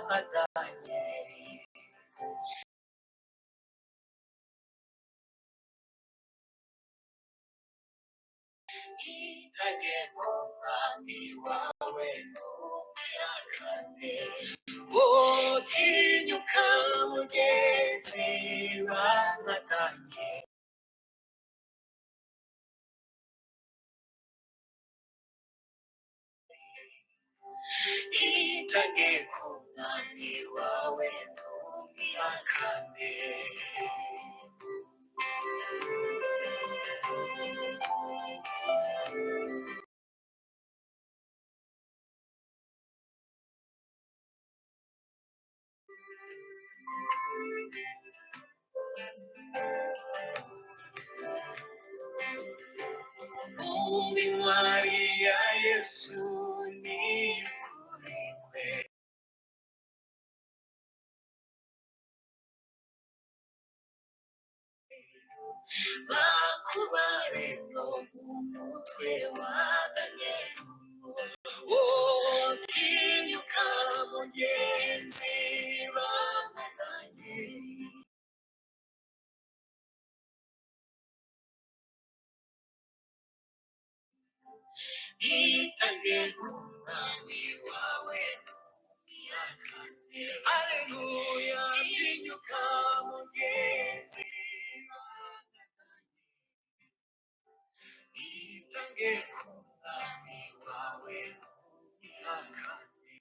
nka Daniyeli. Itange ku mwami wawe ntumwihakane. Utinyuka mugenzi, ba nka Daniyeli. Itange ku mwami wawe ntumwihakane. Uba intwari ya Yesu ni ukuri kwe. Bakubare no mu mutwe wa Daniyeli. Utinyuka mugenzi, ba nka Daniyeli. Itange ku mwami wawe ntumwihakane. Haleluya, tinyuka mugenzi, ba nka Daniyeli. Itange ku mwami wawe ntumwihakane.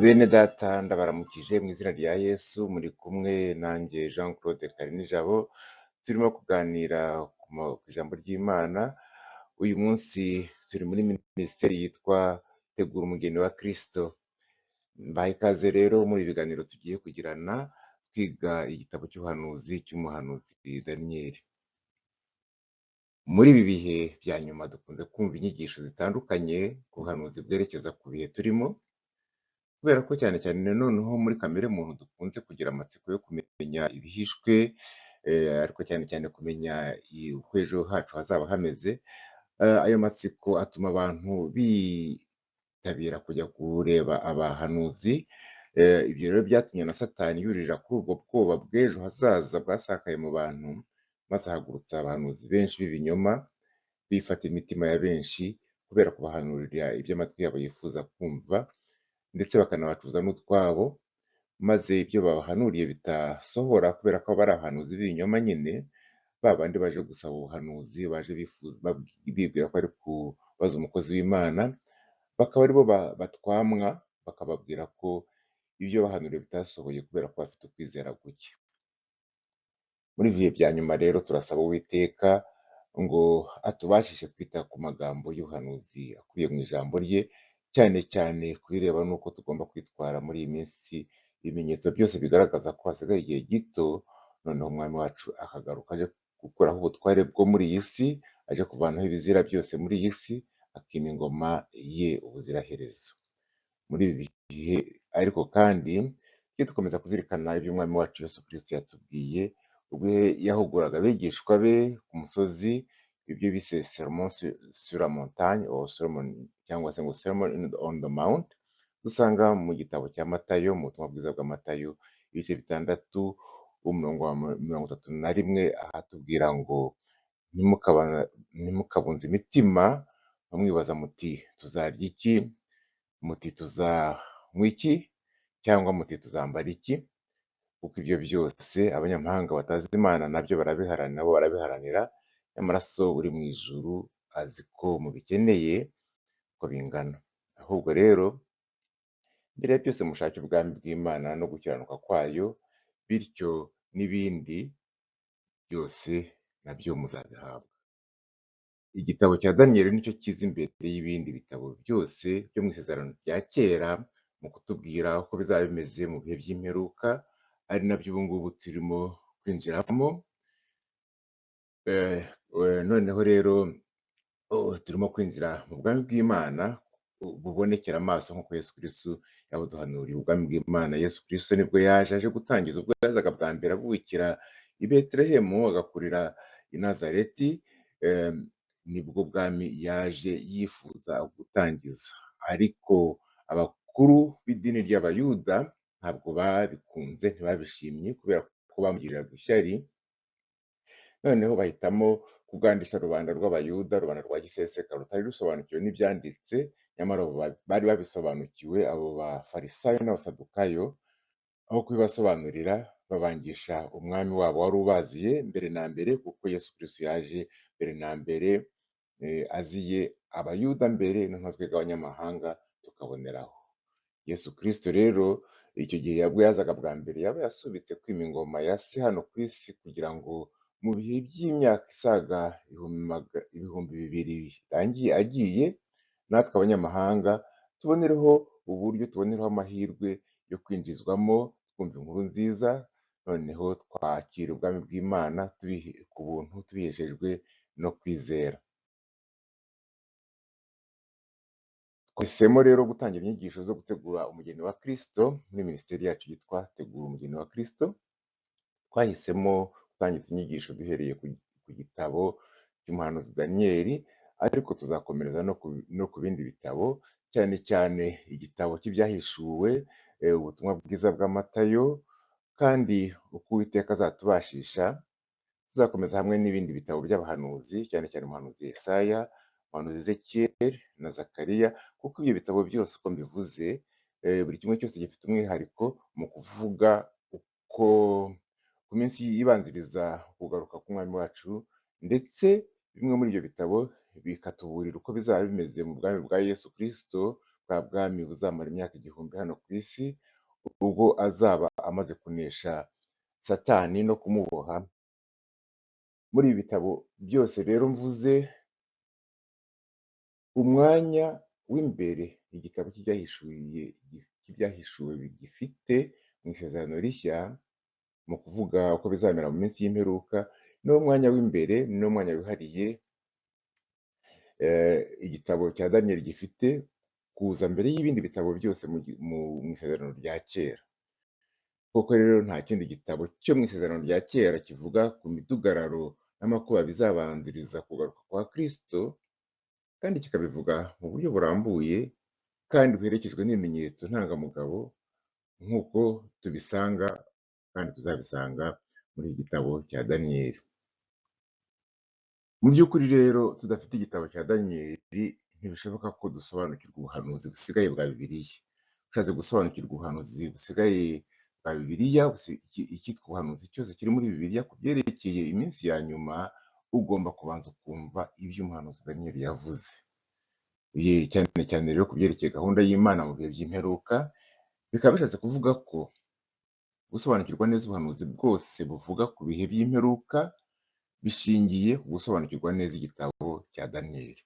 Bene data, ndabaramukije mu izina rya Yesu. Muri kumwe nanjye Jean Claude Karinijabo, turimo kuganira ku ijambo ry'Imana. Uyu munsi turi muri minisiteri yitwa Tegura Umugeni wa Kristo. Mbahaye ikaze rero muri ibi biganiro tugiye kugirana twiga igitabo cy'ubuhanuzi cy'umuhanuzi Daniyeli. Muri ibi bihe bya nyuma dukunze kumva inyigisho zitandukanye ku buhanuzi bwerekeza ku bihe turimo, kubera ko cyane cyane noneho muri kamere muntu dukunze kugira amatsiko yo kumenya ibihishwe, ariko cyane cyane kumenya uko ejo hacu hazaba hameze. Ayo matsiko atuma abantu bitabira kujya kureba abahanuzi. Ibyo rero byatumye na Satani yurira kuri ubwo bwoba bw'ejo hazaza bwasakaye mu bantu, maze ahagurutsa abahanuzi benshi b'ibinyoma, bifata imitima ya benshi kubera kubahanurira ibyo amatwi yabo yifuza kumva, ndetse bakanabacuza n'utwabo, maze ibyo babahanuriye bitasohora kubera ko bari abahanuzi b'ibinyoma nyine, ba bandi baje gusaba ubuhanuzi, baje bifuza bibwira ko ari kubaza umukozi w'Imana, bakaba aribo batwamwa, bakababwira ko ibyo bahanuriwe bitasohoye kubera ko bafite ukwizera guke. Muri ibi bihe bya nyuma rero turasaba Uwiteka ngo atubashishe kwita ku magambo y'ubuhanuzi akubiye mu ijambo rye, cyane cyane ku bireba n'uko tugomba kwitwara muri iyi minsi. Ibimenyetso byose bigaragaza ko hasigaye igihe gito, noneho umwami wacu akagaruka aje gukuraho ubutware bwo muri iyi si, aje kuvanaho ibizira byose muri iyi si, akima ingoma ye ubuziraherezo. Muri ibi bihe ariko kandi tujye dukomeza kuzirikana ibyo umwami wacu Yesu Kristo yatubwiye ubwo yahuguraga abigishwa be ku musozi, ibyo bise Sermon sur la montagne or sermon, cyangwa se ngo Sermon on the Mount, dusanga mu gitabo cya Matayo, mu butumwa bwiza bwa Matayo, ibice 6, umurongo wa 31, ahatubwira ngo ntimukabunze imitima mwibaza muti tuzarya iki, muti tuzanywa iki, cyangwa muti tuzambara iki, kuko ibyo byose abanyamahanga batazi Imana nabyo barabiharanira, nabo barabiharanira, nyamara So uri mu ijuru azi ko mubikeneye uko bingana. Ahubwo rero mbere ya byose mushake ubwami bw'Imana no gukiranuka kwayo, bityo n'ibindi byose nabyo muzabihabwa. Igitabo cya Daniyeli nicyo kiza imbere y'ibindi bitabo byose byo mu isezerano rya kera mu kutubwira uko bizaba bimeze mu bihe by'imperuka, ari nabyo ubu ngubu turimo kwinjiramo. Noneho rero turimo kwinjira mu bwami bw'Imana bubonekera amaso nk'uko Yesu Kristo yabuduhanuriye. Ubwami bw'Imana Yesu Kristo nibwo yaje aje gutangiza, ubwo yazaga bwa mbere avukira i Betelehemu agakurira i Nazareti, nibwo bwami yaje yifuza gutangiza. Ariko abakuru b'idini ry'Abayuda ntabwo babikunze, ntibabishimye kubera ko bamugiriraga ishyari, noneho bahitamo kugandisha rubanda rw'Abayuda, rubanda rwa giseseka rutari rusobanukiwe n'ibyanditse, nyamara abo bari babisobanukiwe, abo bafarisayo n'abasadukayo, aho kubibasobanurira babangisha umwami wabo wari ubaziye mbere na mbere, kuko Yesu Kristo yaje mbere na mbere aziye Abayuda mbere, noneho twebwe abanyamahanga tukaboneraho. Yesu Kristo rero icyo gihe yabwo yazaga bwa mbere, yaba yasubitse kwima ingoma ya se hano ku isi kugira ngo mu bihe by'imyaka isaga 2000 birangiye agiye, natwe abanyamahanga tubonereho uburyo, tubonereho amahirwe yo kwinjizwamo, twumva inkuru nziza, noneho twakira ubwami bw'Imana ku buntu, tubiheshejwe no kwizera. Twahisemo rero gutangira inyigisho zo gutegura umugeni wa Kristo muri minisiteri yacu yitwa Tegura Umugeni wa Kristo. Twahisemo gutangiza inyigisho duhereye ku gitabo cy'umuhanuzi Daniyeli, ariko tuzakomereza no ku bindi bitabo, cyane cyane igitabo cy'ibyahishuwe, ubutumwa bwiza bwa Matayo, kandi uko Uwiteka azatubashisha, tuzakomeza hamwe n'ibindi bitabo by'abahanuzi, cyane cyane umuhanuzi Yesaya, umuhanuzi Ezekiyeli na Zakariya, kuko ibyo bitabo byose uko mbivuze, buri kimwe cyose gifite umwihariko mu kuvuga uko ku minsi ibanziriza kugaruka k'umwami wacu, ndetse bimwe muri ibyo bitabo bikatuburira uko bizaba bimeze mu bwami bwa Yesu Kristo, bwa bwami buzamara imyaka 1000 hano ku isi, ubwo azaba amaze kunesha Satani no kumuboha. Muri ibi bitabo byose rero mvuze, umwanya w'imbere igitabo cy'ibyahishuwe gifite mu isezerano rishya, mu kuvuga uko bizamera mu minsi y'imperuka, niwo mwanya w'imbere, niwo mwanya wihariye igitabo cya Daniyeli gifite kuza mbere y'ibindi bitabo byose mu isezerano rya kera. Koko rero nta kindi gitabo cyo mu isezerano rya kera kivuga ku midugararo n'amakuba bizabanziriza kugaruka kwa Kristo, kandi kikabivuga mu buryo burambuye kandi buherekejwe n'ibimenyetso ntangamugabo, nk'uko tubisanga kandi tuzabisanga muri iki gitabo cya Daniyeli. Mu by'ukuri rero tudafite igitabo cya Daniyeli ntibishoboka ko dusobanukirwa ubuhanuzi busigaye bwa Bibiliya. Ushatse gusobanukirwa ubuhanuzi busigaye bwa Bibiliya, icyitwa ubuhanuzi cyose kiri muri Bibiliya ku byerekeye iminsi ya nyuma, ugomba kubanza ukumva ibyo umuhanuzi Daniyeli yavuze. Cyane cyane rero ku byerekeye gahunda y'Imana mu bihe by'imperuka, bikaba bishatse kuvuga ko gusobanukirwa neza ubuhanuzi bwose buvuga ku bihe by'imperuka bishingiye ku gusobanukirwa neza igitabo cya Daniyeli.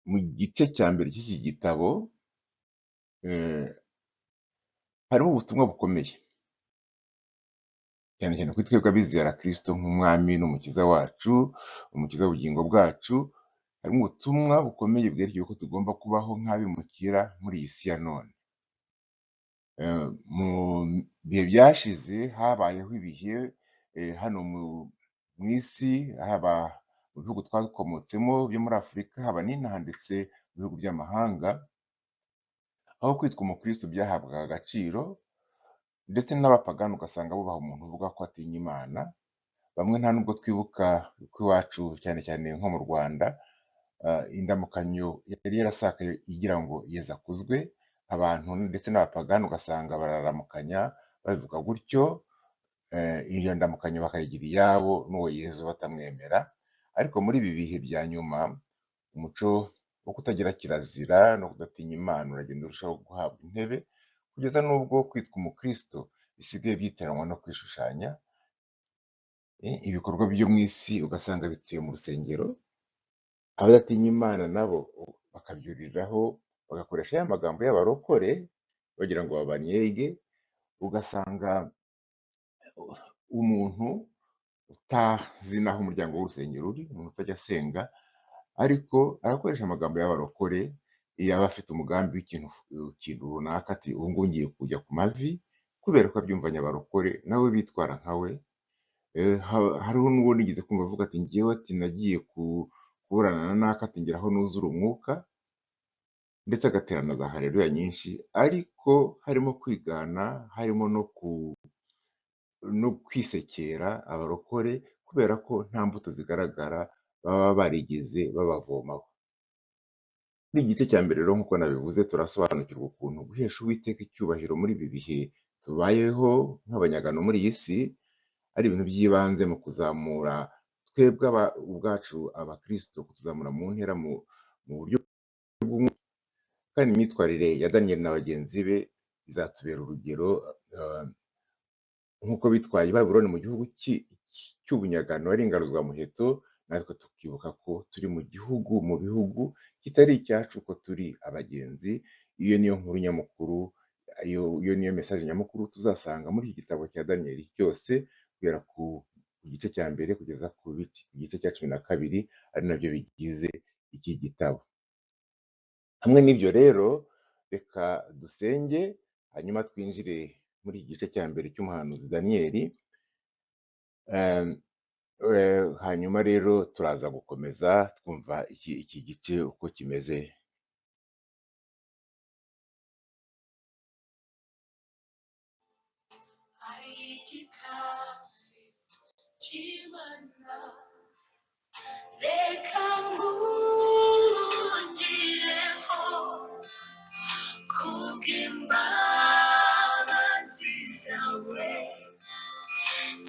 Mu gice cya mbere cy'iki gitabo harimo ubutumwa bukomeye, cyane cyane kuri twebwe abizera Kristo nk'umwami n'umukiza wacu, umukiza w'ubugingo bwacu. Harimo ubutumwa bukomeye bwerekeye uko tugomba kubaho nk'abimukira muri iyi si ya none. Mu bihe byashize habayeho ibihe hano mu isi, haba mu bihugu twakomotsemo byo muri Afurika, haba n'inaha ndetse mu bihugu by'amahanga, aho kwitwa umukristo byahabwaga agaciro, ndetse n'abapagani ugasanga bubaha umuntu uvuga ko atinya Imana. Bamwe nta nubwo twibuka ko iwacu, cyane cyane nko mu Rwanda, indamukanyo yari yarasakaye igira ngo Yezu akuzwe, abantu ndetse n'abapagani ugasanga bararamukanya babivuga gutyo, iyo ndamukanyo bakayigira iyabo n'uwo Yezu batamwemera. Ariko muri ibi bihe bya nyuma, umuco wo kutagira kirazira no kudatinya Imana uragenda urushaho guhabwa intebe, kugeza n'ubwo kwitwa umukristo bisigaye byitiranwa no kwishushanya. Ibikorwa byo mu isi ugasanga bituye mu rusengero, abadatinya Imana nabo bakabyuriraho, bagakoresha ya magambo y'abarokore bagira ngo babanyege, ugasanga umuntu utazi n'aho umuryango w'urusengero uri, umuntu utajya asenga, ariko arakoresha amagambo y'abarokore, yaba afite umugambi w'ikintu runaka, ati ubu ngubu ngiye kujya ku mavi, kubera ko abyumvanye abarokore nawe bitwara nka we. Hariho n'uwo nigeze kumva avuga ati njyewe ati nagiye ku Kuburana na naka ati ngeraho nuzura umwuka, ndetse agaterana za haleluya nyinshi, ariko harimo kwigana, harimo no kwisekera abarokore, kubera ko nta mbuto zigaragara baba barigeze babavomaho. Muri iki gice cya mbere rero nk'uko nabivuze, turasobanukirwa ukuntu guhesha Uwiteka icyubahiro muri ibi bihe tubayeho nk'abanyagano muri iyi si ari ibintu by'ibanze mu kuzamura twebwe ubwacu abakristo, kutuzamura mu ntera mu buryo bw'umwuka. Kandi imyitwarire ya Daniyeli na bagenzi be izatubera urugero, nk'uko bitwaye i Babuloni mu gihugu cy'ubunyagano ari ingaruzwamuheto, natwe tukibuka ko turi mu gihugu mu bihugu kitari icyacu, ko turi abagenzi. Iyo niyo nkuru nyamukuru, iyo niyo mesaje nyamukuru tuzasanga muri iki gitabo cya Daniyeli cyose, guhera ku gice cya mbere kugeza ku gice cya 12, ari nabyo bigize iki gitabo. Hamwe n'ibyo rero, reka dusenge, hanyuma twinjire muri iki gice cya mbere cy'umuhanuzi Daniyeli. Hanyuma rero turaza gukomeza twumva iki gice uko kimeze. Reka ngugireho kubw'imbabazi zawe,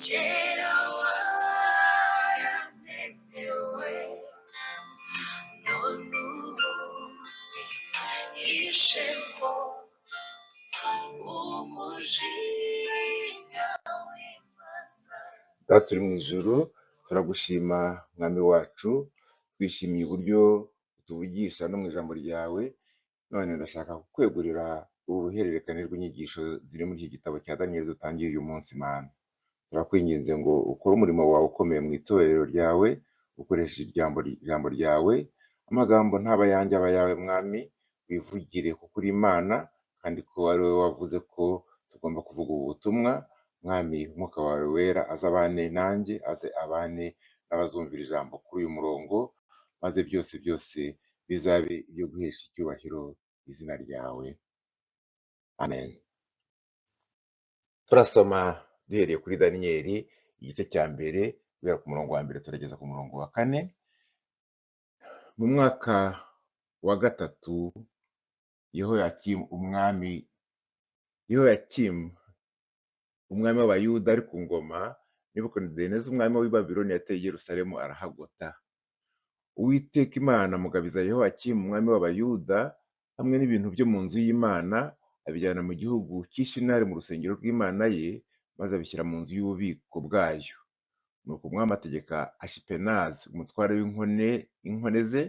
kera waranemewe, none ubu wihishemo umujinya w'Imana. Data uri mu ijuru, turagushima Mwami wacu, twishimiye uburyo utuvugisha no mu ijambo ryawe. None ndashaka kukwegurira uru ruhererekane rw'inyigisho ziri muri iki gitabo cya Daniyeli dutangiye uyu munsi. Mana, turakwinginze ngo ukore umurimo wawe ukomeye mu itorero ryawe, ukoresheje ijambo ryawe. Amagambo ntaba ayanjye aba ayawe Mwami, wivugire kuko uri Imana, kandi ko ari wowe wavuze ko tugomba kuvuga ubu butumwa. Mwami, umwuka wawe wera aze abane nanjye, aze abane n'abazumvira ijambo kuri uyu murongo, maze byose byose bizabe ibyo guhesha icyubahiro izina ryawe. Amen. Turasoma duhereye kuri Daniyeli igice cya mbere, guhera ku murongo wa mbere turageza ku murongo wa 4. Mu mwaka wa 3 Yehoyakimu umwami w'Abayuda ari ku ngoma, Nebukadineza umwami w'i Babuloni yateye i Yerusalemu arahagota. Uwiteka Imana amugabiza Yehoyakimu umwami w'Abayuda hamwe n'ibintu byo mu nzu y'Imana, abijyana mu gihugu cy'i Shinari mu rusengero rw'Imana ye, maze abishyira mu nzu y'ububiko bwayo. Nuko umwami ategeka Ashipenazi umutware w'inkone ze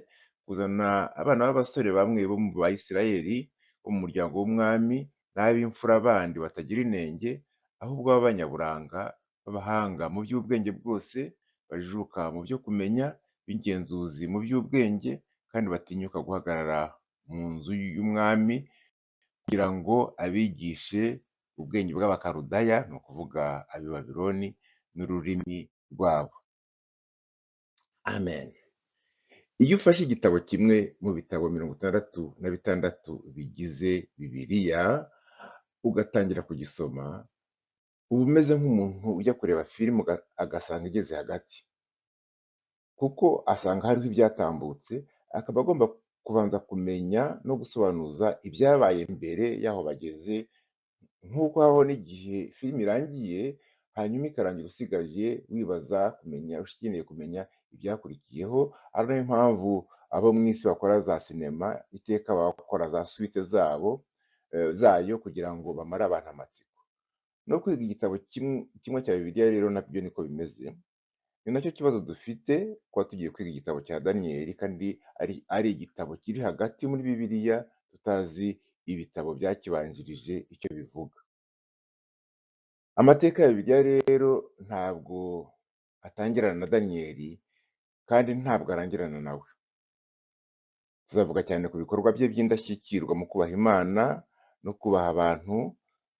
kuzana abana b'abasore bamwe bo mu Bayisraheli bo mu muryango w'umwami n'ab'imfura bandi batagira inenge, ahubwo b'abanyaburanga, b'abahanga mu by'ubwenge bwose, bajijuka mu byo kumenya, b'ingenzuzi mu by'ubwenge, kandi batinyuka guhagarara mu nzu y'umwami, kugira ngo abigishe ubwenge bw'Abakaludaya, ni ukuvuga ab'i Babuloni, n'ururimi rwabo. Amen. Iyo ufashe igitabo kimwe mu bitabo 66 bigize Bibiliya, ugatangira kugisoma, uba umeze nk'umuntu ujya kureba filime agasanga igeze hagati, kuko asanga hariho ibyatambutse, akaba agomba kubanza kumenya no gusobanuza ibyabaye mbere y'aho bageze, nk'uko habaho n'igihe filime irangiye, hanyuma ikarangira usigaye wibaza kumenya, ukeneye kumenya ibyakurikiyeho. Ari nayo mpamvu abo mu isi bakora za sinema iteka bakora za suite zabo zayo kugira ngo bamare abantu amatsiko. No kwiga igitabo kimwe cya Bibiliya rero nabyo niko bimeze. Ni nacyo kibazo dufite kuba tugiye kwiga igitabo cya Daniyeli, kandi ari igitabo kiri hagati muri Bibiliya, tutazi ibitabo byakibanjirije icyo bivuga. Amateka ya Bibiliya rero ntabwo atangirana na Daniyeli, kandi ntabwo arangirana nawe. Tuzavuga cyane ku bikorwa bye by'indashyikirwa mu kubaha Imana no kubaha abantu.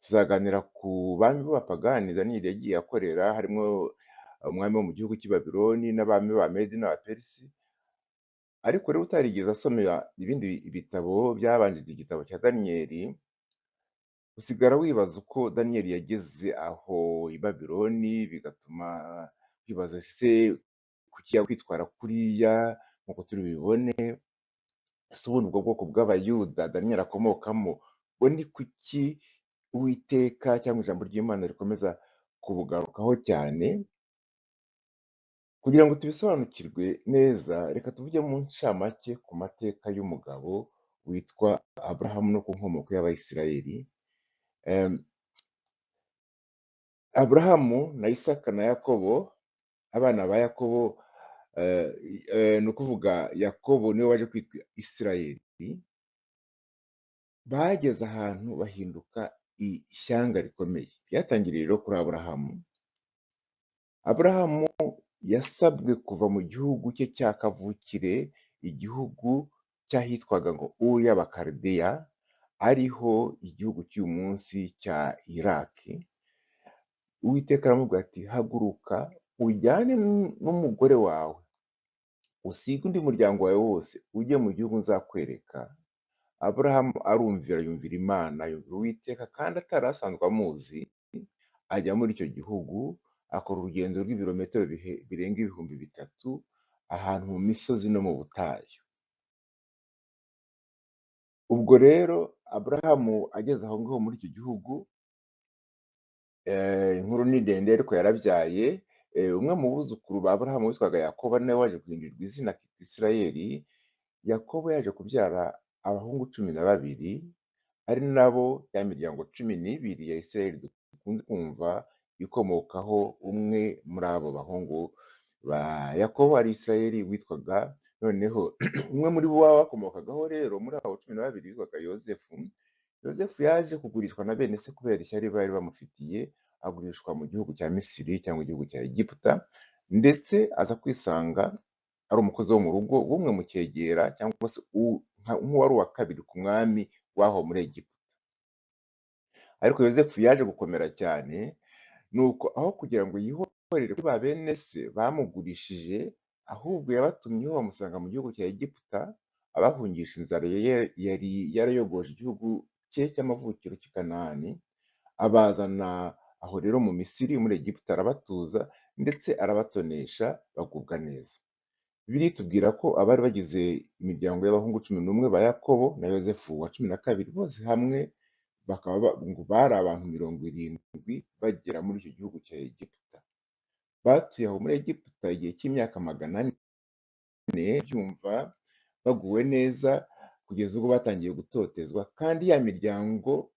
Tuzaganira ku bami b'abapagani Daniyeli yagiye akorera, harimo umwami wo mu gihugu cy'i Babuloni n'abami b'Abamedi n'Abaperisi. Ariko rero utarigeze asoma ibindi bitabo byabanjirije igitabo cya Daniyeli, usigara wibaza uko Daniyeli yageze aho i Babuloni, bigatuma wibaza ese kuki yakwitwara kuriya nk'uko turi bubibone, ese ubundi ubwo bwoko bw'Abayuda Daniyeli akomokamo, bo ni kuki Uwiteka cyangwa ijambo ry'Imana rikomeza kubugarukaho cyane? Kugira ngo tubisobanukirwe neza, reka tuvuge mu ncamake ku mateka y'umugabo witwa Aburahamu no ku nkomoko y'Abayisiraheli. Aburahamu na Isaka na Yakobo, abana ba Yakobo, ni ukuvuga Yakobo niwe waje kwitwa Isirayeli, bageze ahantu bahinduka ishyanga rikomeye. Byatangiriye rero kuri Aburahamu. Aburahamu yasabwe kuva mu gihugu cye cya kavukire, igihugu cy'ahitwaga ngo Uri y'Abakarideya, ariho igihugu cy'uyu munsi cya Iraki. Uwiteka aramubwira ati haguruka ujyane n'umugore wawe, usige undi muryango wawe wose, ujye mu gihugu nzakwereka. Aburahamu arumvira, yumvira Imana, yumvira Uwiteka, kandi atari asanzwe amuzi, ajya muri icyo gihugu, akora urugendo rw'ibirometero birenga 3000, ahantu mu misozi no mu butayu. Ubwo rero Aburahamu ageze aho ngaho muri icyo gihugu, inkuru ni ndende ariko yarabyaye. Umwe mu buzukuru ba Aburahamu witwaga Yakobo, nawe waje guhindurirwa izina akitwa Isirayeli. Yakobo yaje kubyara abahungu 12, ari nabo ya miryango 12 ya Isirayeli dukunze kumva ikomokaho umwe muri abo bahungu ba Yakobo ari Isirayeli witwaga, noneho umwe muri bo bakomokagaho rero muri abo 12 witwaga Yozefu. Yozefu yaje kugurishwa na bene se kubera ishyari bari bamufitiye, agurishwa mu gihugu cya Misiri cyangwa igihugu cya Egiputa, ndetse aza kwisanga ari umukozi wo mu rugo w'umwe mu cyegera cyangwa se nk'uwari uwa kabiri ku mwami w'aho muri Egiputa. Ariko Yozefu yaje gukomera cyane, nuko aho kugira ngo yihorere kuri ba bene se bamugurishije, ahubwo yabatumyeho bamusanga mu gihugu cya Egiputa, abahungisha inzara yari yarayogoje igihugu cye cy'amavukiro cy'i Kanani, abazana aho rero mu Misiri muri Egiputa, arabatuza ndetse arabatonesha bagubwa neza. Bibiliya itubwira ko abari bagize imiryango y'abahungu 11 ba Yakobo na Yozefu wa 12 bose hamwe bakaba ngo bari abantu 70 bagera muri icyo gihugu cya Egiputa. Batuye aho muri Egiputa igihe cy'imyaka 400, byumva baguwe neza kugeza ubwo batangiye gutotezwa, kandi ya miryango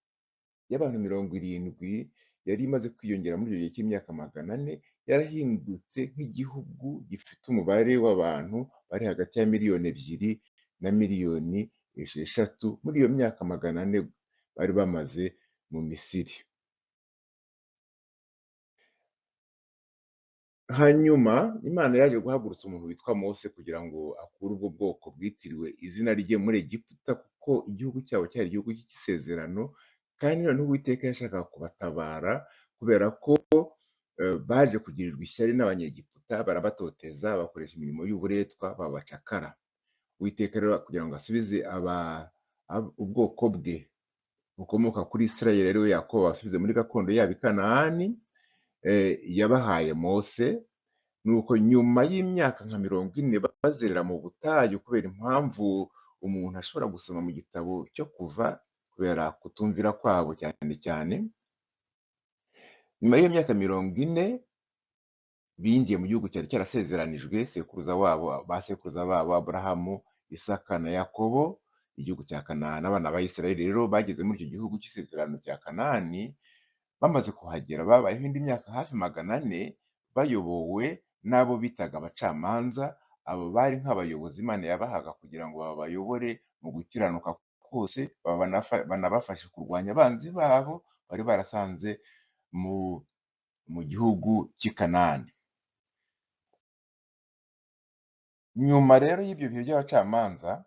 y'abantu 70 yari imaze kwiyongera muri icyo gihe cy'imyaka 400 yarahindutse nk'igihugu gifite umubare w'abantu bari hagati ya 2 miliyoni na 6 miliyoni muri iyo myaka 400 bari bamaze mu Misiri. Hanyuma Imana yaje guhagurutsa umuntu witwa Mose kugira ngo akure ubwo bwoko bwitiriwe izina rye muri Egiputa, kuko igihugu cyabo cyari igihugu cy'isezerano, kandi noneho Uwiteka yashakaga kubatabara kubera ko baje kugirirwa ishyari n'Abanyegiputa, barabatoteza, bakoresha imirimo y'uburetwa, babacakara. Uwiteka rero kugira ngo asubize ubwoko bwe bukomoka kuri Isirayeli, ariwe Yakobo, abasubize muri gakondo yabo i Kanani, yabahaye Mose. Nuko nyuma y'imyaka nka 40 bazerera mu butayu kubera impamvu umuntu ashobora gusoma mu gitabo cyo Kuva, kubera kutumvira kwabo cyane cyane, nyuma y'iyo myaka 40 binjiye mu gihugu cyari cyarasezeranijwe sekuruza wabo, ba sekuruza babo Aburahamu, Isaka na Yakobo, igihugu cya Kanani. Abana ba Isirayeli rero bageze muri icyo gihugu cy'isezerano cya Kanani, bamaze kuhagera babayeho indi myaka hafi 400 bayobowe n'abo bitaga abacamanza. Abo bari nk'abayobozi Imana yabahaga kugira ngo babayobore mu gukiranuka kose, banabafashe kurwanya abanzi babo bari barasanze mu gihugu cy'i Kanani. Nyuma rero y'ibyo bihe by'abacamanza,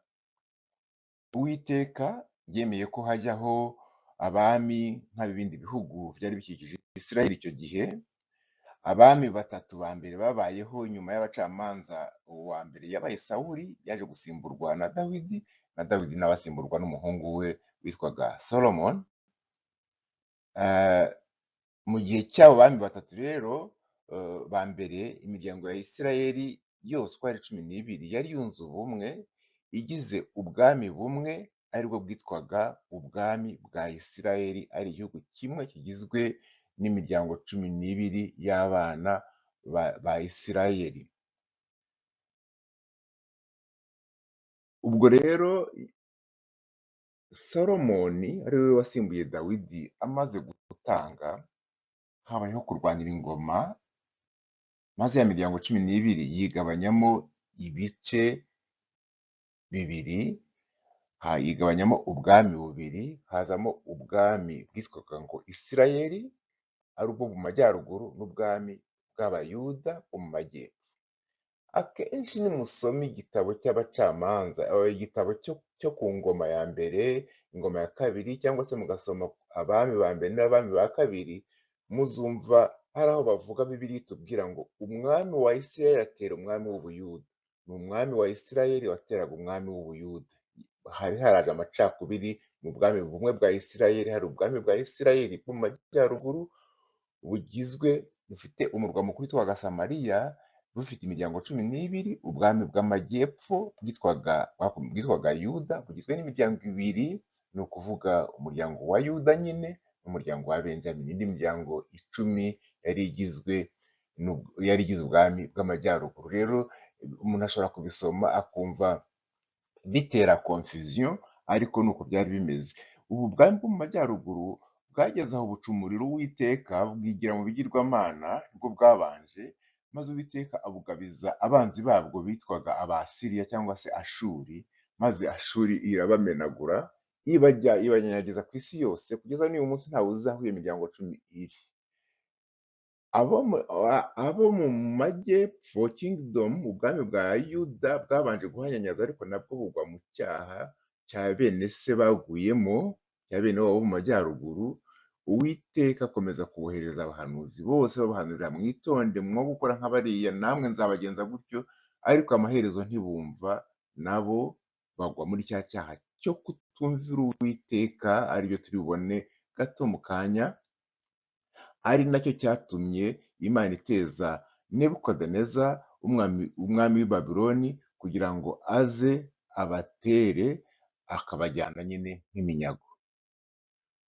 Uwiteka yemeye ko hajyaho abami nk'ab'ibindi bihugu byari bikikije Isirayeli icyo gihe. Abami batatu ba mbere babayeho nyuma y'abacamanza, uwa mbere yabaye Sawuli, yaje gusimburwa na Dawidi, na Dawidi nawe asimburwa n'umuhungu we witwaga Solomon. Mu gihe cy'abo bami batatu rero ba mbere, imiryango ya Isirayeli yose uko ari 12 yari yunze ubumwe, igize ubwami bumwe, aribwo bwitwaga ubwami bwa Isirayeli, ari igihugu kimwe kigizwe n'imiryango 12 y'abana ba Isirayeli. Ubwo rero Solomoni ari we wasimbuye Dawidi amaze gutanga, habayeho kurwanira ingoma, maze ya miryango 12 yigabanyamo ibice bibiri, yigabanyamo ubwami bubiri, hazamo ubwami bwitwaga ngo Isirayeli, ari ubwo mu majyaruguru, n'ubwami bw'Abayuda bwo mu majyepfo. Akenshi nimusoma igitabo cy'abacamanza, igitabo cyo ku ngoma ya mbere, ingoma ya kabiri, cyangwa se mugasoma abami ba mbere n'abami ba kabiri, muzumva hari aho bavuga Bibiliya itubwira ngo umwami wa Isirayeli atera umwami w'Ubuyuda. Ni umwami wa Isirayeli wateraga umwami w'Ubuyuda. Hari haraje amacakubiri mu bwami bumwe bwa Isirayeli, hari ubwami bwa Isirayeli bwo mu majyaruguru bugizwe bufite umurwa mukuru witwaga Samariya, bufite imiryango 12, ubwami bw'amajyepfo bwitwaga Yuda, bugizwe n'imiryango ibiri, ni ukuvuga umuryango wa Yuda nyine n'umuryango wa Benjamini, indi miryango 10 yari igize ubwami bw'amajyaruguru. Rero umuntu ashobora kubisoma akumva bitera confusion, ariko nuko byari bimeze. Ubu bwami bwo mu majyaruguru bwageze aho buca umuriro Uwiteka, bwigira mu bigirwamana, nibwo bwabanje, maze Uwiteka abugabiza abanzi babwo bitwaga Abasiriya cyangwa se Ashuri, maze Ashuri irabamenagura, ibanyanyagiza ku isi yose, kugeza n'uyu munsi ntawe uzi aho iyo miryango 10 iri. Abo mu majyepfo kingdom, ubwami bwa Yuda bwabanje guhanyanyaza, ariko nabwo bugwa mu cyaha cya bene se baguyemo, cya bene wabo bo mu majyaruguru. Uwiteka akomeza kubohereza abahanuzi bose babahanurira, mwitonde mwo gukora nk'abariya, namwe nzabagenza gutyo, ariko amaherezo ntibumva, nabo bagwa muri cya cyaha cyo kutumvira Uwiteka, aribyo turi bubone gato mu kanya, ari nacyo cyatumye Imana iteza Nebukadineza umwami w'i Babuloni kugira ngo aze abatere, akabajyana nyine nk'iminyago.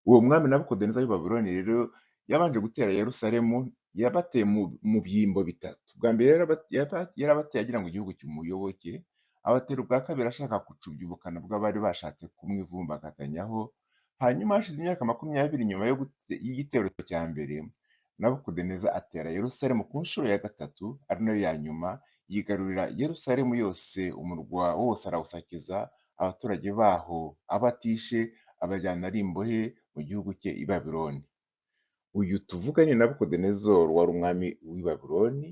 Uwo mwami Nebukadineza w'i Babuloni rero yabanje gutera Yerusalemu, yabateye mu byimbo bitatu. Bwa mbere yarabateye agira ngo igihugu kimuyoboke, abatera ubwa kabiri ashaka gucubya ubukana bw'abari bashatse kumwivumbagatanyaho. Hanyuma hashize imyaka 20 nyuma y'igitero cya mbere, Nebukadineza atera Yerusalemu ku nshuro ya gatatu, ari nayo ya nyuma, yigarurira Yerusalemu yose, umurwa wose arawusakiza, abaturage baho abatishe abajyana ari imbohe mu gihugu cye i Babuloni. Uyu tuvuga ni Nabukodonezoro wari umwami w'i Babuloni,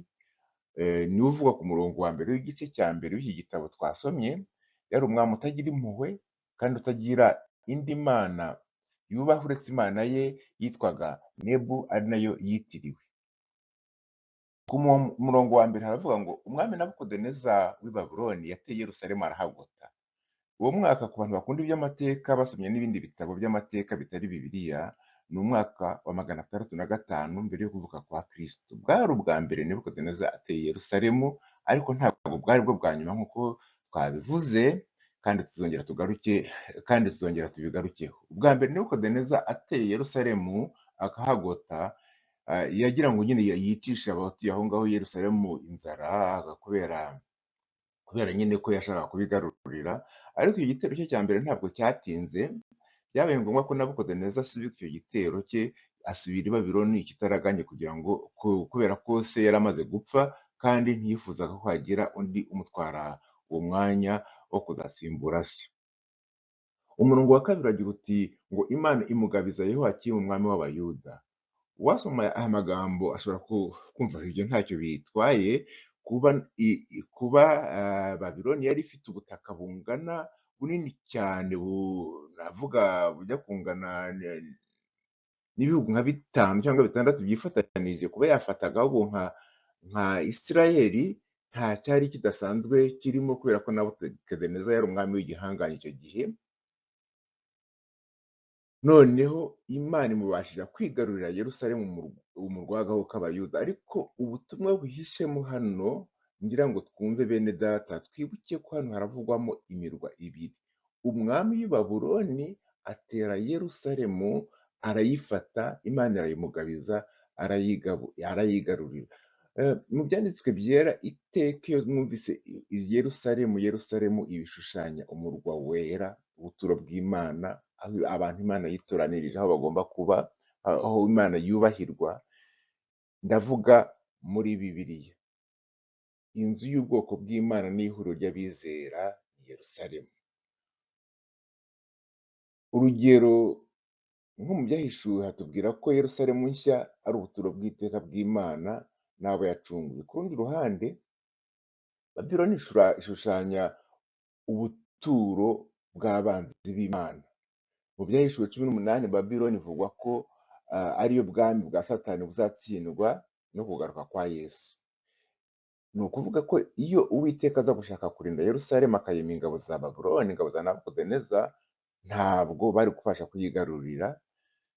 niwe uvugwa ku murongo wa mbere w'igice cya mbere w'iki gitabo twasomye. Yari umwami utagira impuhwe kandi utagira indi mana yubaha uretse Imana ye yitwaga Nebu, ari nayo yitiriwe. Ku murongo wa mbere haravuga ngo umwami Nabukodoneza w'i Babuloni yateye Yerusalemu arahagota. Uwo mwaka, ku bantu bakunda iby'amateka basomye n'ibindi bitabo by'amateka bitari Bibiliya, ni umwaka wa 605 mbere yo kuvuka kwa Kristo. Bwari ubwa mbere Nebukadineza ateye Yerusalemu, ariko ntabwo bwari bwo bwa nyuma nk'uko twabivuze, kandi tuzongera tugaruke, kandi tuzongera tubigarukeho. Ubwa mbere Nebukadineza ateye Yerusalemu akahagota, yagira ngo nyine yicishe abatuye aho ngaho Yerusalemu inzara, kubera nyine ko yashakaga kubigarurira. Ariko icyo gitero cye cya mbere ntabwo cyatinze, byabaye ngombwa ko Nebukadineza asubika icyo gitero cye, asubira i Babuloni ikitaraganya, kugira ngo kubera ko se yari amaze gupfa, kandi ntiyifuzaga ko hagira undi umutwara uwo mwanya wo kuzasimbura se. Umurongo wa kabiri uragira uti ngo Imana imugabiza Yehoyakimu umwami w'Abayuda. Uwasoma aya magambo ashobora kumva ibyo ntacyo bitwaye, kuba Babuloni yari ifite ubutaka bungana bunini cyane, navuga bujya kungana n'ibihugu nka 5 cyangwa 6 byifatanije kuba yafata agahugu nka Isirayeli, nta cyari kidasanzwe kirimo, kubera ko Nebukadineza yari umwami w'igihangange icyo gihe. Noneho Imana imubashije kwigarurira Yerusalemu, umurwa w'agahugu k'Abayuda. Ariko ubutumwa buhishemo hano, ngira ngo twumve bene data, twibuke ko hano haravugwamo imirwa ibiri. Umwami w'i Babuloni atera Yerusalemu, arayifata, Imana irayimugabiza, arayigarurira. Mu byanditswe byera iteka iyo mwumvise Yerusalemu, Yerusalemu ibishushanya umurwa wera, ubuturo bw'Imana, aho abantu Imana yitoranirije, aho bagomba kuba, aho Imana yubahirwa. Ndavuga muri Bibiliya, inzu y'ubwoko bw'Imana n'ihuriro ry'abizera ni Yerusalemu. Urugero nko mu byahishuwe hatubwira ko Yerusalemu nshya ari ubuturo bw'iteka bw'Imana n'abo yacunguye. Ku rundi ruhande, Babiloni ishushanya ubuturo bw'abanzi b'Imana. Mu byahishuwe 18, Babiloni ivugwa ko ariyo bwami bwa Satani buzatsindwa no kugaruka kwa Yesu. Ni ukuvuga ko iyo Uwiteka aza gushaka kurinda Yerusalemu akayima ingabo za Babuloni, ingabo za Nebukadineza, ntabwo bari kubasha kuyigarurira.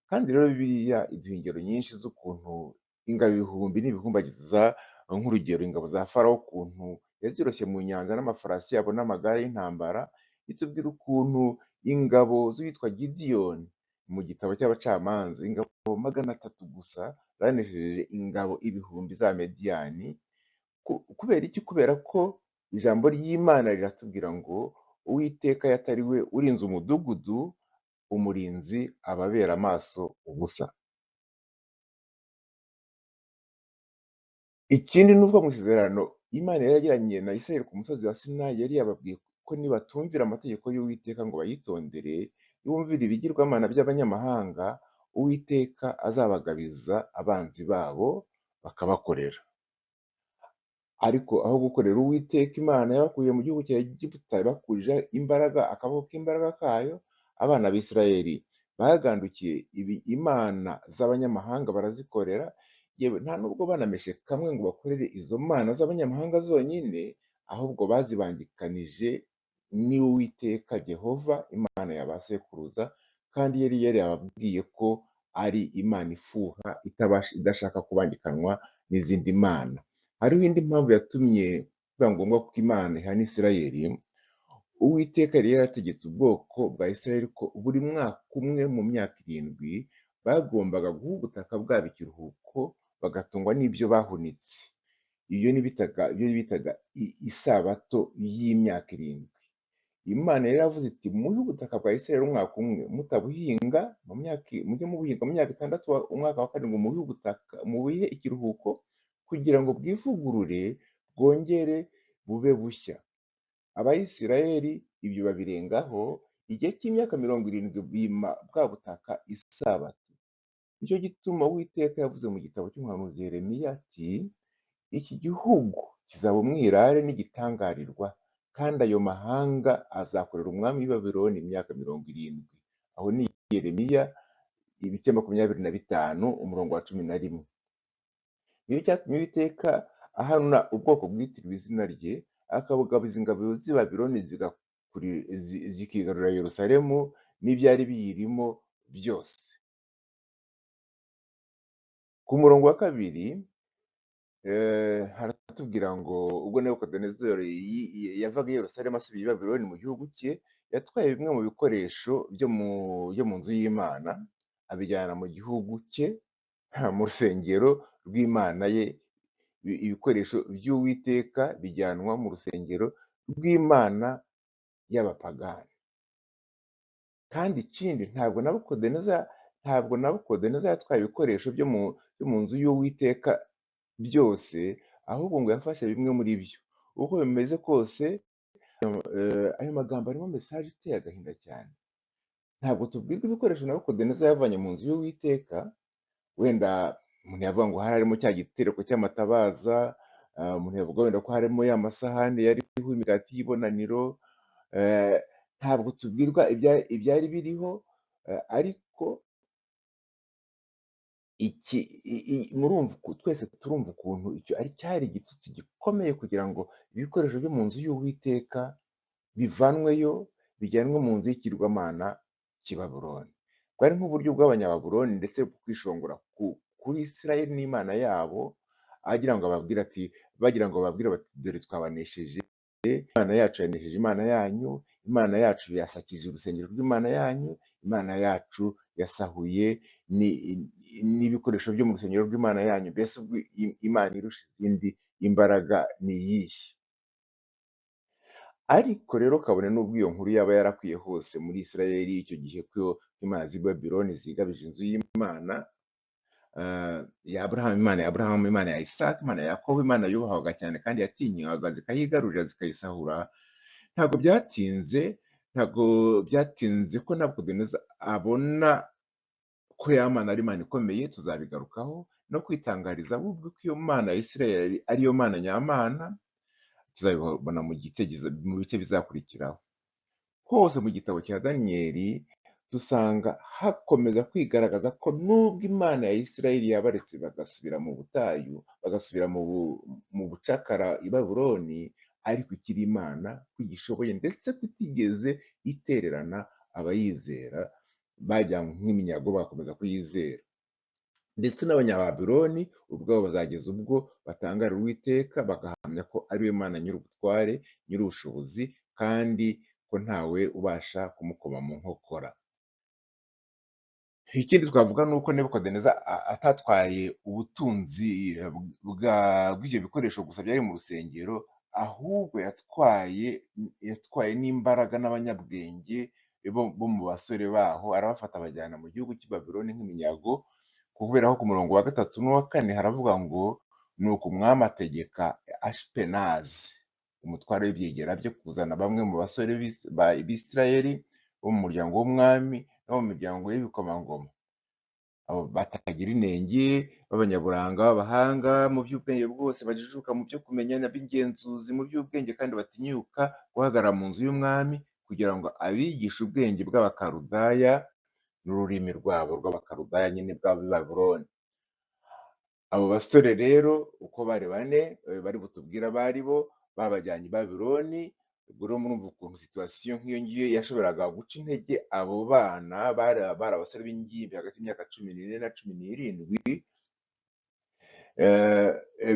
Kandi rero Bibiliya iduha ingero nyinshi z'ukuntu ingabo ibihumbi n'ibihumbagiza, nk'urugero ingabo za Farawo ukuntu yaziroshye mu nyanja n'amafarasi yabo n'amagare y'intambara. Itubwira ukuntu ingabo z'uwitwa Gidiyoni mu gitabo cy'abacamanza, ingabo 300 gusa zanesheje ingabo ibihumbi za Mediyani. Kubera iki? Kubera ko ijambo ry'Imana riratubwira ngo Uwiteka yatari we urinze umudugudu, umurinzi ababera amaso ubusa. Ikindi ni uko mu isezerano Imana yari yagiranye na Isirayeli ku musozi wa Sinayi, yari yababwiye ko nibatumvira amategeko y'Uwiteka ngo bayitondere, bumvire ibigirwamana by'abanyamahanga, Uwiteka azabagabiza abanzi babo bakabakorera. Ariko aho gukorera Uwiteka Imana yabakuye mu gihugu cya Egiputa, ibakurije imbaraga akaboko k'imbaraga kayo, abana b'Isirayeli bagandukiye imana z'abanyamahanga barazikorera. Yewe nta nubwo banameshe kamwe ngo bakorere izo mana z'abanyamahanga zonyine, ahubwo bazibangikanije n'Uwiteka Yehova Imana ya ba sekuruza, kandi yari yarababwiye ko ari Imana ifuha idashaka kubangikanwa n'izindi mana. Hariho indi mpamvu yatumye biba ngombwa ko Imana ihana Isirayeli. Uwiteka yari yarategetse ubwoko bwa Isirayeli ko buri mwaka umwe mu myaka 7 bagombaga guha ubutaka bwabo ikiruhuko, bagatungwa n'ibyo bahunitse. Ibyo bitaga isabato y'imyaka 7. Imana yari yaravuze iti muhe ubutaka bwa Isirayeli umwaka umwe mutabuhinga, mujye mubuhinga mu myaka 6, umwaka wa 7 muhe ubutaka, mubuhe ikiruhuko kugira ngo bwivugurure bwongere bube bushya. Abayisirayeli ibyo babirengaho, igihe cy'imyaka 70 bima bwa butaka isabato. Nicyo gituma Uwiteka yavuze mu gitabo cy'umuhanuzi Yeremiya ati iki gihugu kizaba umwirare n'igitangarirwa, kandi ayo mahanga azakorera umwami w'i Babuloni imyaka 70. Aho ni Yeremiya ibice 25 umurongo wa 11. Niyo cyatumye Uwiteka ahana ubwoko bwitiriwe izina rye, akabugabiza ingabo z'i Babuloni zikigarurira Yerusalemu n'ibyari biyirimo byose. Ku murongo wa 2 haratubwira ngo ubwo Nebukadinezari yavaga i Yerusalemu asubiye i Babuloni mu gihugu cye, yatwaye bimwe mu bikoresho byo mu nzu y'Imana abijyana mu gihugu cye, mu rusengero rw'Imana ye. Ibikoresho by'Uwiteka bijyanwa mu rusengero rw'Imana y'abapagani. Kandi ikindi, ntabwo Nebukadineza yatwaye ibikoresho byo mu nzu y'Uwiteka byose, ahubwo ngo yafashe bimwe muri byo. Uko bimeze kose, ayo magambo arimo mesaje iteye agahinda cyane. Ntabwo tubwirwa ibikoresho Nebukadineza yavanye mu nzu y'Uwiteka. Wenda umuntu yavuga ngo hari harimo cya gitereko cy'amatabaza, umuntu yavuga wenda ko harimo ya masahani yariho imigati y'ibonaniro. Ntabwo tubwirwa ibyari biriho, ariko Iki murumva twese turumva ukuntu icyo ari cyari igitutsi gikomeye kugira ngo ibikoresho byo mu nzu y'Uwiteka bivanweyo bijyanwe mu nzu y'ikigirwamana cy'i Babuloni. Bwari nk'uburyo bw'Abanyababuloni ndetse kwishongora kuri Isirayeli n'Imana yabo, agira ngo ababwire ati, bagira ngo bababwire bati dore twabanesheje, Imana yacu yanesheje Imana yanyu, Imana yacu yasakije urusengero rw'Imana yanyu, Imana yacu yasahuye n'ibikoresho byo mu rusengero rw'Imana yanyu. Mbese ubwo Imana irusha izindi imbaraga ni iyihe? Ariko rero kabone n'ubwo iyo nkuru yaba yarakwiye hose muri Isirayeli icyo gihe ko imana z'i Babiloni zigabije inzu y'Imana ya Aburahamu, Imana ya Aburahamu, Imana ya Isaka, Imana ya Yakobo, Imana yubahwaga cyane kandi yatinywaga, zikayigarurira zikayisahura. Ntabwo byatinze ko Nebukadineza abona ko ya Mana ari Imana ikomeye, tuzabigarukaho, no kwitangariza ahubwo ko iyo Mana ya Isirayeli ariyo Mana nyamana, tuzabibona mu bice bizakurikiraho. Hose mu gitabo cya Daniyeli dusanga hakomeza kwigaragaza ko nubwo Imana ya Isirayeli yabaretse bagasubira mu butayu, bagasubira mu bucakara i Babuloni, ariko ikiri Imana ko igishoboye ndetse ko itigeze itererana abayizera bajyanywe nk'iminyago bagakomeza kuyizera. Ndetse n'Abanyababuloni ubwabo bazageza ubwo batangara Uwiteka bagahamya ko ari we Mana nyir'ubutware, nyir'ubushobozi, kandi ko ntawe ubasha kumukoma mu nkokora. Ikindi twavuga ni uko Nebukadineza atatwaye ubutunzi bw'ibyo bikoresho gusa byari mu rusengero, ahubwo yatwaye n'imbaraga n'abanyabwenge bo mu basore baho, arabafata abajyana mu gihugu cy'i Babuloni nk'iminyago. Kubera ko ku murongo wa 3 n'uwa 4 haravuga ngo nuko umwami ategeka Ashipenazi umutware w'ibyegera bye kuzana bamwe mu basore b'Isirayeli bo mu muryango w'umwami no mu miryango y'ibikomangoma, abo batagira inenge, b'abanyaburanga, b'abahanga mu by'ubwenge bwose, bajijuka mu byo kumenya, b'ingenzuzi mu by'ubwenge kandi batinyuka guhagarara mu nzu y'umwami, kugira ngo abigishe ubwenge bw'Abakaludaya n'ururimi rwabo rw'Abakaludaya nyine bw'ab'i Babuloni. Abo basore rero uko bari bane, bari butubwire abo ari bo, babajyanye i Babuloni. Ubwo rero murumva ukuntu situwasiyo nk'iyo ngiyo yashoboraga guca intege abo bana bari abasore b'ingimbi hagati y'imyaka 14 na 17.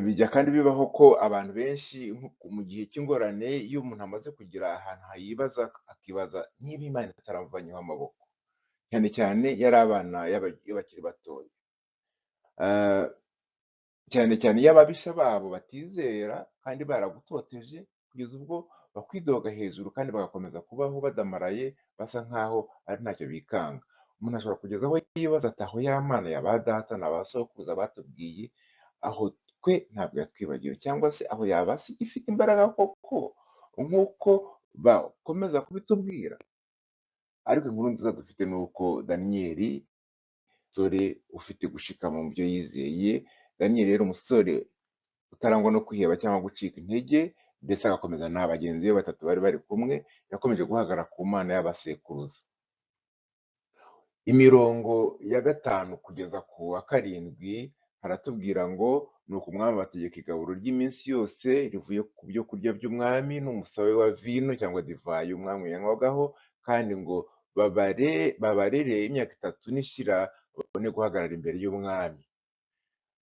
Bijya kandi bibaho ko abantu benshi mu gihe cy'ingorane, iyo umuntu amaze kugira ahantu yibaza, akibaza niba Imana itaramuvanyeho amaboko, cyane cyane yari abana iyo bakiri batoya, cyane cyane iyo ababisha babo batizera kandi baragutoteje kugeza ubwo bakwidoga hejuru kandi bagakomeza kubaho badamaraye, basa nkaho ari ntacyo bikanga. Umuntu ashobora kugeza aho yibaza ati aho ya Mana ya ba data na ba sokuruza batubwiye, aho twe ntabwo yatwibagiwe, cyangwa se aho yaba ifite imbaraga koko nk'uko bakomeza kubitubwira. Ariko inkuru nziza dufite ni uko Daniyeli, umusore ufite gushikama mu byo yizeye, Daniyeli rero umusore utarangwa no kwiheba cyangwa gucika intege, ndetse agakomeza na bagenzi be batatu bari bari kumwe, yakomeje guhagarara ku Mana y'abasekuruza. Imirongo ya 5 kugeza ku wa 7 haratubwira ngo nuko umwami abategeka igaburo ry'iminsi yose rivuye ku byo kurya by'umwami n'umusabe wa vino cyangwa divayi umwami yanywagaho, kandi ngo babarere imyaka 3 n'ishira babone guhagarara imbere y'umwami.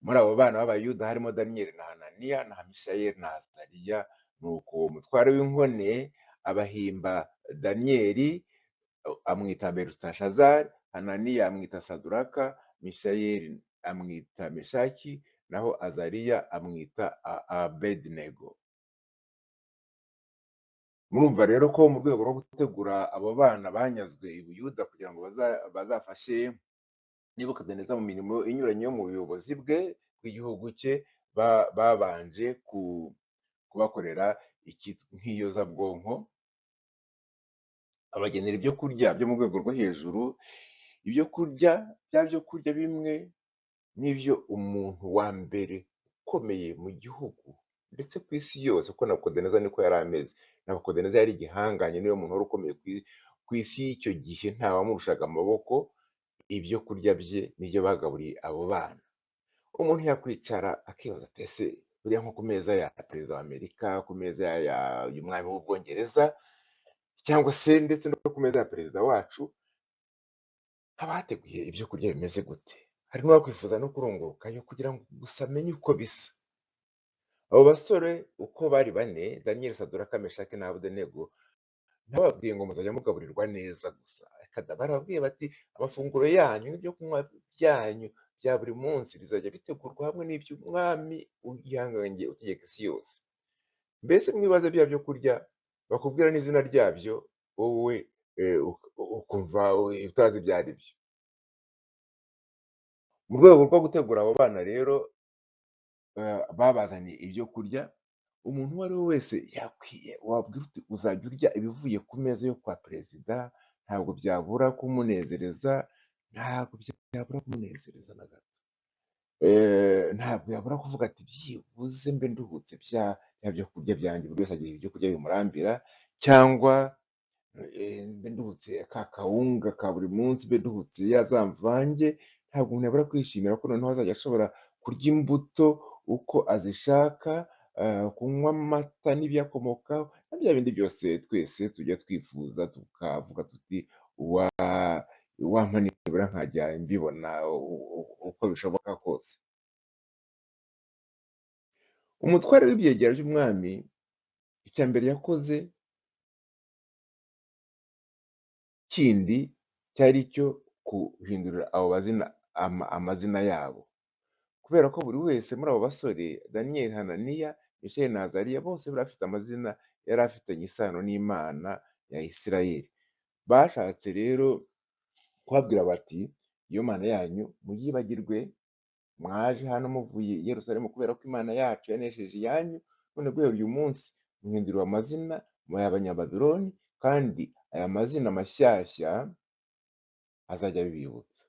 Muri abo bana b'Abayuda harimo Daniyeli na Hananiya na Mishayeli na Azariya. Nuko uwo mutware w'inkone abahimba Daniyeli amwita Beluteshazari, Hananiya amwita Saduraka, Mishayeli amwita Meshaki, naho Azariya amwita Abedinego. Murumva rero ko mu rwego rwo gutegura abo bana banyazwe i Buyuda kugira ngo bazafashe Nebukadineza mu mirimo inyuranye yo mu buyobozi bwe bw'igihugu cye, babanje kubakorera nk'iyozabwonko, abagenera ibyo kurya byo mu rwego rwo hejuru, ibyo kurya bya byo kurya bimwe n'ibyo umuntu wa mbere ukomeye mu gihugu ndetse ku isi yose, kuko Nebukadineza niko yari ameze. Nebukadineza yari igihangange, niwe muntu wari ukomeye ku isi y'icyo gihe, ntawamurushaga amaboko. ibyo kurya bye n'ibyo bagaburiye abo bana. Umuntu yakwicara akibaza ati ese buriya nko ku meza ya perezida wa Amerika, ku meza y'umwami w'Ubwongereza, cyangwa se ndetse no ku meza ya perezida wacu, haba hateguye ibyo kurya bimeze gute? Hari n'uwakwifuza no kurungurukayo kugira ngo gusa amenye uko bisa. Abo basore uko bari bane, Daniel, Saduraka, Meshaki na Abedenego, ntababwiye ngo muzajya mugaburirwa neza gusa. Reka da, barababwiye bati amafunguro yanyu n'ibyo kunywa byanyu bya buri munsi bizajya bitegurwa hamwe n'iby'umwami w'igihangange utegeka isi yose. Mbese mwibaze bya byo kurya bakubwira n'izina ryabyo, wowe ukumva utazi ibyo ari byo. Mu rwego rwo gutegura abo bana rero, babazaniye ibyo kurya. Umuntu uwo ari we wese yakwiye wabwira uti uzajya urya ibivuye ku meza yo kwa perezida, ntabwo byabura kumunezereza, ntabwo byabura kumunezereza na gato. Ntabwo yabura kuvuga ati byibuze mbe nduhutse bya byo kurya byanjye. Buri wese agira ibyo kurya bimurambira, cyangwa mbe nduhutse ka kawunga ka buri munsi, mbe nduhutse ya za mvange. Ntabwo umuntu yabura kwishimira ko noneho azajya ashobora kurya imbuto uko azishaka, kunywa amata n'ibiyakomokaho, na bya bindi byose twese tujya twifuza tukavuga tuti wampa nibura nkajya mbibona uko bishoboka kose. Umutware w'ibyegera by'umwami, icya mbere yakoze kindi cyari icyo guhindurira abo bazina amazina yabo, kubera ko buri wese muri abo basore, Daniel, Hananiya, Misheli na Azariya, bose bari bafite amazina yari afitanye isano n'Imana ya Isirayeli. Bashatse rero kubabwira bati iyo Mana yanyu muyibagirwe, mwaje hano muvuye i Yerusalemu kubera ko Imana yacu yanesheje iyanyu, none guhera uyu munsi muhinduriwe amazina mubaye Abanyababiloni, kandi aya mazina mashyashya azajya abibibutsa.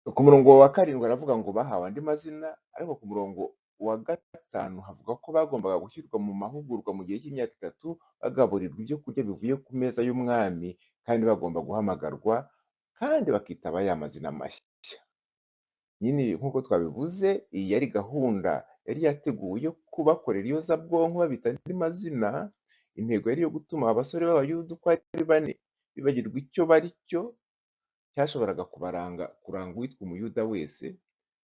Ku murongo wa 7 aravuga ngo bahawe andi mazina, ariko ku murongo wa 5 havuga ko bagombaga gushyirwa mu mahugurwa mu gihe cy'imyaka 3, bagaburirwa ibyo kurya bivuye ku meza y'umwami, kandi bagomba guhamagarwa kandi bakitaba ya mazina mashya. Nyine nk'uko twabivuze, iyi yari gahunda yari yateguwe yo kubakorera iyozabwonko babita andi mazina. Intego yari iyo gutuma abasore b'Abayuda uko ari bane bibagirwa icyo bari cyo cyashoboraga kubaranga, kuranga uwitwa Umuyuda wese,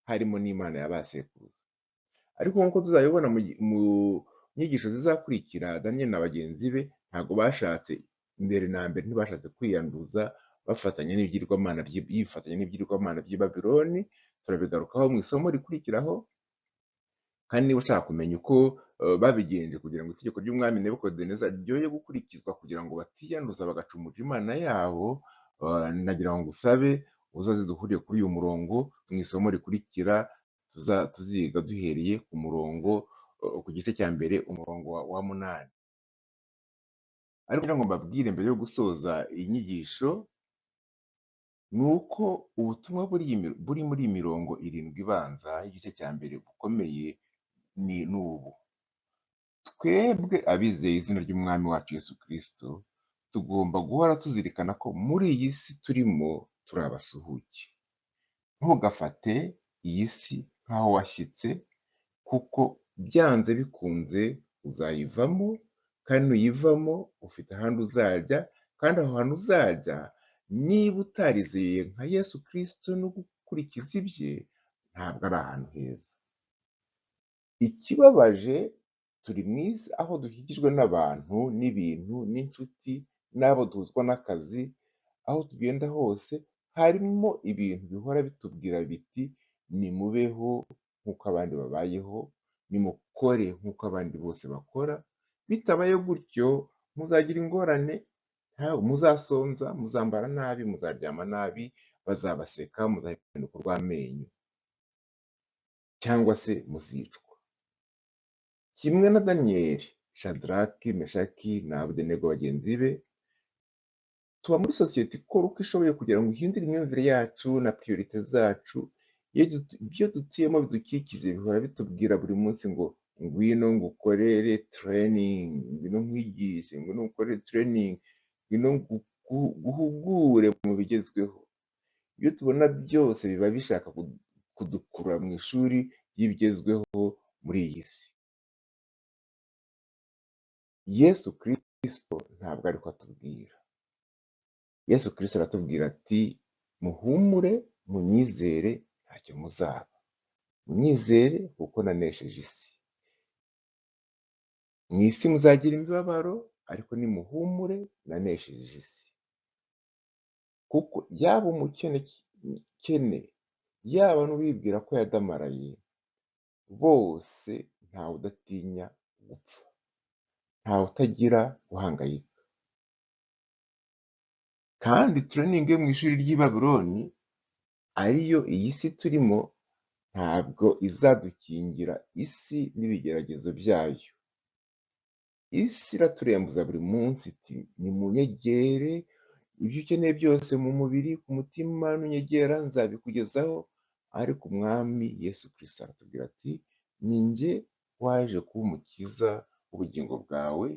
harimo n'Imana ya ba sekuruza. Ariko nk'uko tuzabibona mu nyigisho zizakurikira, Daniel na bagenzi be ntabwo bashatse, mbere na mbere ntibashatse kwiyanduza bafatanya n'ibigirwamana yifatanya n'ibigirwamana by'i Babiloni. Turabigarukaho mu isomo rikurikiraho. Kandi niba ushaka kumenya uko babigenje kugira ngo itegeko ry'umwami Nebukadineza ryoye gukurikizwa kugira ngo batiyanduza bagacumura Imana yabo, nagira ngo ngusabe uzaze duhuriye kuri uyu murongo mu isomo rikurikira. Tuziga duhereye ku murongo, ku gice cya mbere umurongo wa 8. Ariko kugira ngo mbabwire mbere yo gusoza iyi nyigisho, ni uko ubutumwa buri muri iyi mirongo 7 ibanza y'igice cya mbere bukomeye ni ubu: twebwe abizeye izina ry'Umwami wacu Yesu Kristo tugomba guhora tuzirikana ko muri iyi si turimo turi abasuhuke. Ntugafate iyi si nk'aho washyitse, kuko byanze bikunze uzayivamo, kandi nuyivamo ufite ahandi uzajya, kandi aho hantu uzajya niba utarizeye nka Yesu Kristo no gukurikiza ibye, ntabwo ari ahantu heza. Ikibabaje, turi mu isi aho dukikijwe n'abantu n'ibintu n'inshuti n'abo duhuzwa n'akazi, aho tugenda hose harimo ibintu bihora bitubwira biti nimubeho nk'uko abandi babayeho, nimukore nk'uko abandi bose bakora. Bitabaye gutyo muzagira ingorane, muzasonza, muzambara nabi, muzaryama nabi, bazabaseka, muzahinduka urw'amenyo cyangwa se muzicwa. Kimwe na Daniyeli, Shadraki, Meshaki na Abedenego bagenzi be, tuba muri sosiyete ikora uko ishoboye kugira ngo ihindure imyumvire yacu na priorite zacu. Ibyo dutuyemo bidukikije bihora bitubwira buri munsi ngo ngwino ngukorere training, ngwino nkwigishe, ngwino ngukorere training, ngwino guhugure mu bigezweho. Ibyo tubona byose biba bishaka kudukurura mu ishuri ry'ibigezweho muri iyi si. Yesu Kristo ntabwo ariko atubwira. Yesu Kristo aratubwira ati muhumure, munyizere, ntacyo muzaba. Munyizere kuko nanesheje isi. Mu isi muzagira imibabaro, ariko nimuhumure, nanesheje isi. Kuko yaba umukene yaba n'uwibwira ko yadamaraye, bose ntawe udatinya gupfa, ntawe utagira guhangayika. Kandi training yo mu ishuri ry'i Babuloni, ariyo iyi si turimo, ntabwo izadukingira isi n'ibigeragezo byayo. Isi iraturembuza buri munsi iti nimunyegere, ibyo ukeneye byose mu mubiri, ku mutima, nunyegera nzabikugezaho. Ariko Umwami Yesu Kristo aratubwira ati ni njye waje kuba umukiza w'ubugingo bwawe,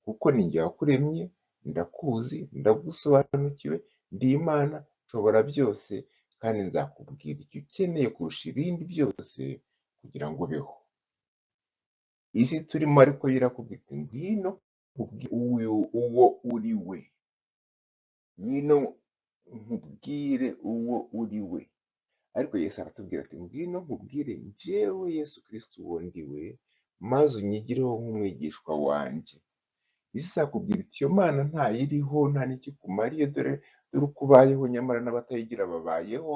kuko ni njye wakuremye, ndakuzi, ndagusobanukiwe, ndi Imana, nshobora byose, kandi nzakubwira icyo ukeneye kurusha ibindi byose kugira ngo ubeho. Isi turimo ariko yo irakubwira iti ngwino nkubwire uwo uri we, ngwino nkubwire uwo uri we. Ariko Yesu aratubwira ati ngwino nkubwire njyewe Yesu Kristo uwo ndi we, maze unyigireho nk'umwigishwa wanjye. Isi izakubwira iti iyo Mana ntayiriho, nta n'icyo ikumariye, dore uko ubayeho, nyamara n'abatayigira babayeho,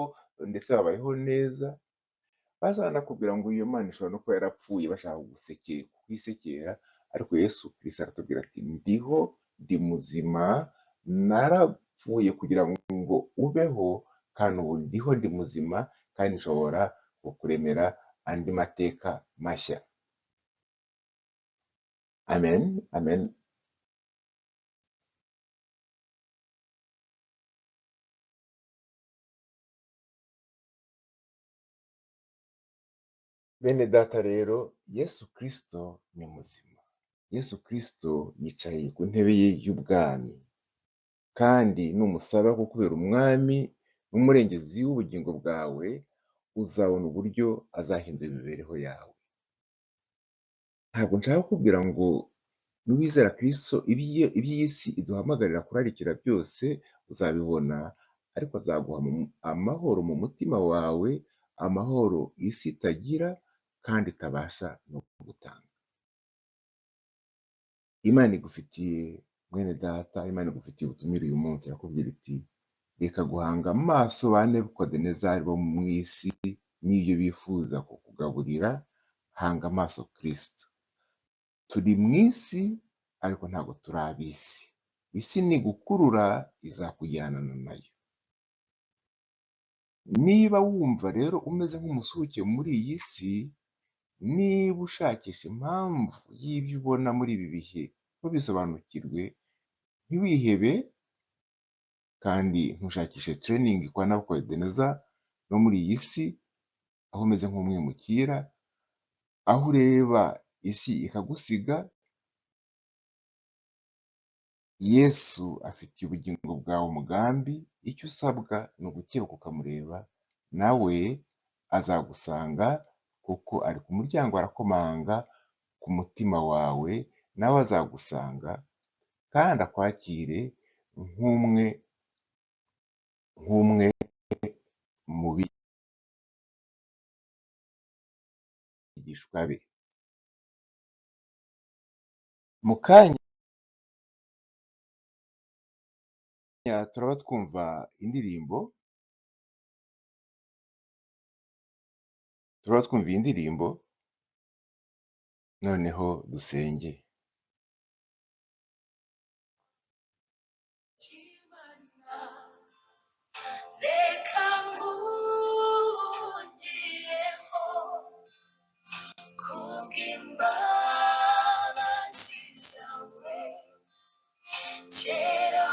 ndetse babayeho neza. Bazanakubwira ngo iyo Mana ishobora no kuba yarapfuye, bashaka kukwisekera. Ariko Yesu Kristo aratubwira ati ndiho, ndi muzima, narapfuye kugira ngo ubeho, kandi ubu ndiho, ndi muzima, kandi nshobora kukuremera andi mateka mashya. Amen, amen. Bene data rero, Yesu Kristo ni muzima. Yesu Kristo yicaye ku ntebe ye y'ubwami, kandi numusaba kukubera umwami n'umurengezi w'ubugingo bwawe, uzabona uburyo azahindura imibereho yawe. Ntabwo nshaka kukubwira ngo niwizera Kristo iby'iyi si iduhamagarira kurarikira byose uzabibona, ariko azaguha amahoro mu mutima wawe, amahoro isi itagira kandi itabasha no gutanga. Imana igufitiye, mwene data, Imana igufitiye ubutumire uyu munsi, irakubwira iti reka guhanga amaso ba Nebukadinezari bo mu isi n'ibyo bifuza kukugaburira, hanga amaso Kristo. Turi mu isi ariko ntabwo turi ab'isi. Isi nigukurura izakujyana nayo. Niba wumva rero umeze nk'umusuhuke muri iyi si, niba ushakisha impamvu y'ibyo ubona muri ibi bihe ntubisobanukirwe, ntiwihebe, kandi ntushakishe training kwa Nebukadineza no muri iyi si, aho umeze nk'umwimukira, aho ureba isi ikagusiga. Yesu afitiye ubugingo bwawe umugambi, icyo usabwa ni ugukebuka ukamureba, nawe azagusanga, kuko ari ku muryango arakomanga ku mutima wawe, nawe azagusanga kandi akwakire nk'umwe mu bigishwa be. Mu kanya turaba twumva indirimbo, noneho dusenge. Reka ngugireho kubw'imbabazi zawe, kera